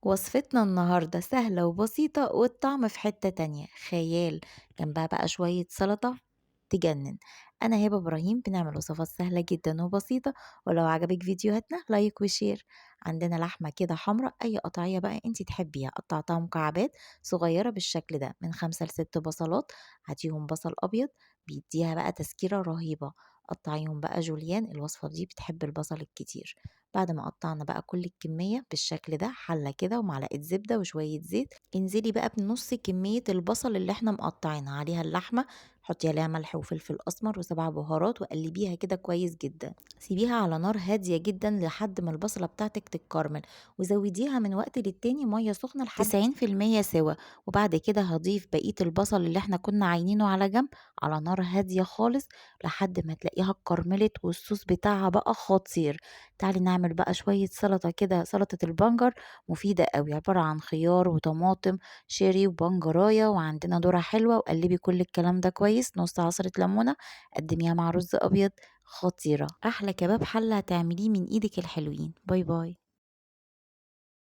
وصفتنا النهاردة سهلة وبسيطة والطعم في حتة تانية خيال، جنبها بقى شوية سلطة تجنن. أنا هبة إبراهيم، بنعمل وصفات سهلة جدا وبسيطة، ولو عجبك فيديوهاتنا like و share. عندنا لحمة كده حمرا، أي قطعية بقى انتي تحبيها، قطعتها مكعبات صغيرة بالشكل ده، من 5 ل6 بصلات، هاتيهم بصل أبيض بيديها بقى تسكيرة رهيبة، قطعيهم بقى جوليان. الوصفة دي بتحب البصل الكتير. بعد ما قطعنا بقى كل الكمية بالشكل ده، حلة كده ومعلقة زبدة وشوية زيت، انزلي بقى بنص كمية البصل اللي احنا مقطعينها عليها اللحمة، حطي عليها ملح وفلفل أسمر و7 بهارات وقلبيها كده كويس جدا. سيبيها على نار هادية جدا لحد ما البصلة بتاعتك تتكرمل، وزوديها من وقت للتاني مية سخنة لحد 90% سوا. وبعد كده هضيف بقية البصل اللي احنا كنا عاينينه على جنب على نار هادية خالص لحد ما تلاقيها اتكرملت والصوص بتاعها بقى خطير. تعالي نعمل بقى شوية سلطة كده، سلطة البنجر مفيدة قوي، عبارة عن خيار وطماطم شيري وبنجراية، وعندنا ذرة حلوة، وقلبي كل الكلام ده كويس، نص عصرة ليمونة، قدميها مع رز أبيض، خطيرة. أحلى كباب حلة هتعمليه من إيدك الحلوين. bye bye.